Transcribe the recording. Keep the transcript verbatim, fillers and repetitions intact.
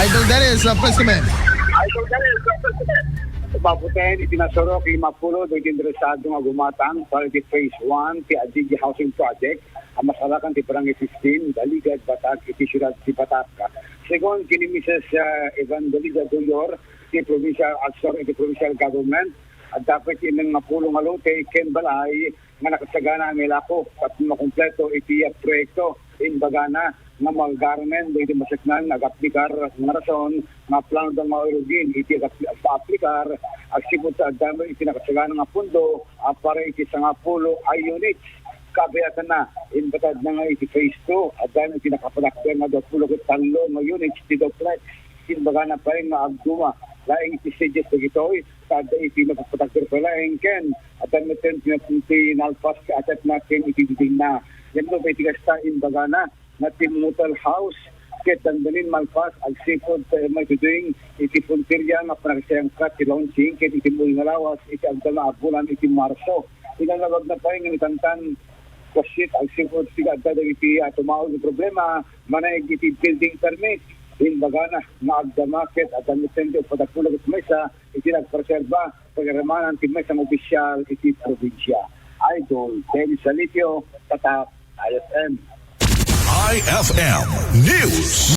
Idol Dennis, uh, please come in. Idol Dennis, uh, please come in. Maputen iti nasurok, lima pulo dagiti interesado nga gumatang para iti phase one ti Adigi Housing Project a masarakan ti Barangay fifteen, Daliga, Batac, iti siudad ti Batac. Segun ken ni Missus, uh, Evangelisa Doyor, ti provincial, ah, sorry, iti provincial government, adda pay ti innem nga pulo nga lote ken balay nga nakasagana a milako tapno makumpleto iti proyekto. Imbagana nga magarmen dagiti masaknan nga agaplikar nga rason nga plano da nga urugin iti agap-, agpaaplikar agsipud ta adda met iti nakasagana nga pundo a para iti sangapulo a units. Kabiatanna, imbatad na nga iti phase two, adda met iti nakapatakder nga duapulo ket tallo nga units ti duplex. Imbagana pay nga agduma laeng iti stages dagitoy, ta adda iti napapatakder pay laeng ken adda met ti, ti nalpas ket atekna ken iti didingna. Yan no, iti kasta, imbagana nga ti motel house ket dandanin malpas agsipud ta maituding iti puntirya nga panagsiangkat ti launching ket iti muli nga lawas iti agdama a bulan iti Marso. Inalabag na pay nga itantan kasit agsipud ti adda dagiti, ah, tumaud nga problema manayeg iti building permit. Imbagana nga agdama ket adda met ti uppat a pulo ket maysa iti nagpreserba pagarimanan ti maysa nga opisyal iti probinsia. Idol Dennis Salicio, Tatak, I F M. I F M News.